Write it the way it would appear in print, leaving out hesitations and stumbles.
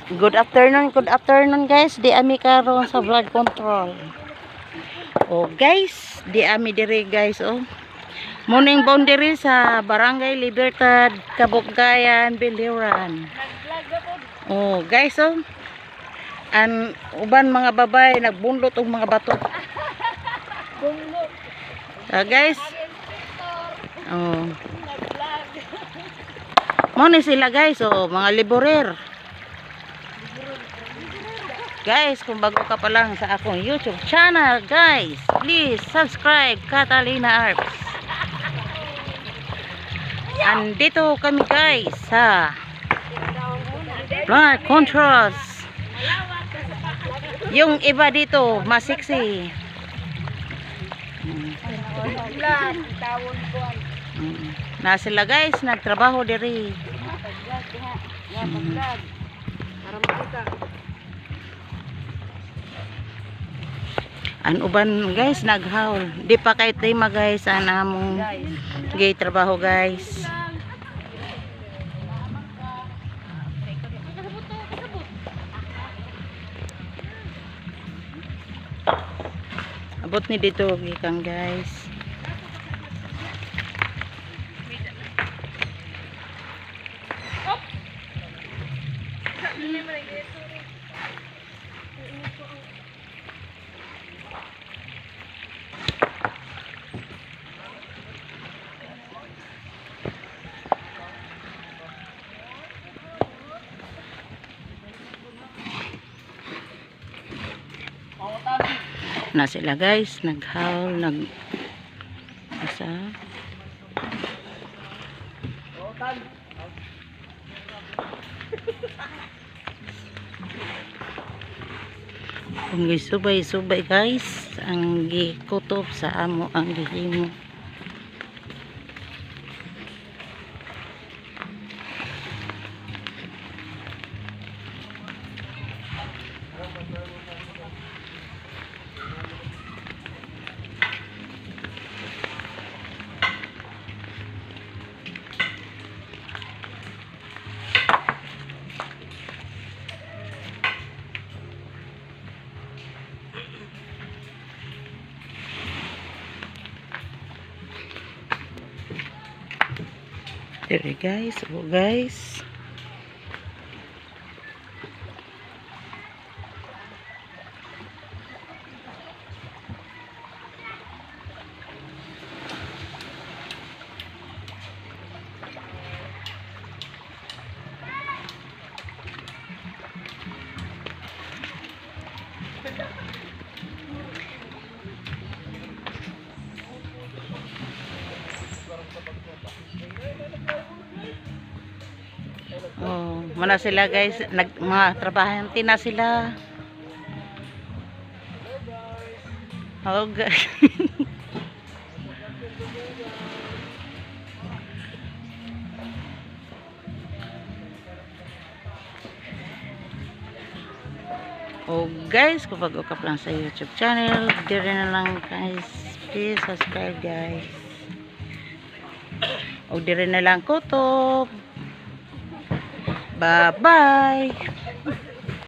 Good afternoon, guys. Di ami karon sa flood control. Oh guys, di ami dire, guys, oh. Morning boundary sa Barangay Libertad, Cabucgayan, Biliran. Oh guys, oh. An uban mga babay nagbundot og mga bato. Ah, guys. Oh. Mo ni sila, guys, oh, mga liborer. Guys, kung bago ka pa lang sa akong YouTube channel, guys, please subscribe, Catalina Arps. Andito kami, guys, sa flood controls. Yung iba dito, masiksi. Na sila, guys, nagtrabaho diri. Para makita. An uban, guys, naghawl. Di pa kay tema, guys, ang among gay trabaho, guys. Abot ni dito gikan, guys. Na sila, guys, naghawl, nag asa. Kung subay-subay, guys, ang gikutob sa amo ang gihimo. Dire, guys, oh guys. Oh, mana sila, guys, nag mga trabahante na sila. Oh, guys. Oh guys, kung bago ka pa lang sa YouTube channel, dire na lang, guys. Please subscribe, guys. O dire na lang kutob. Bye-bye.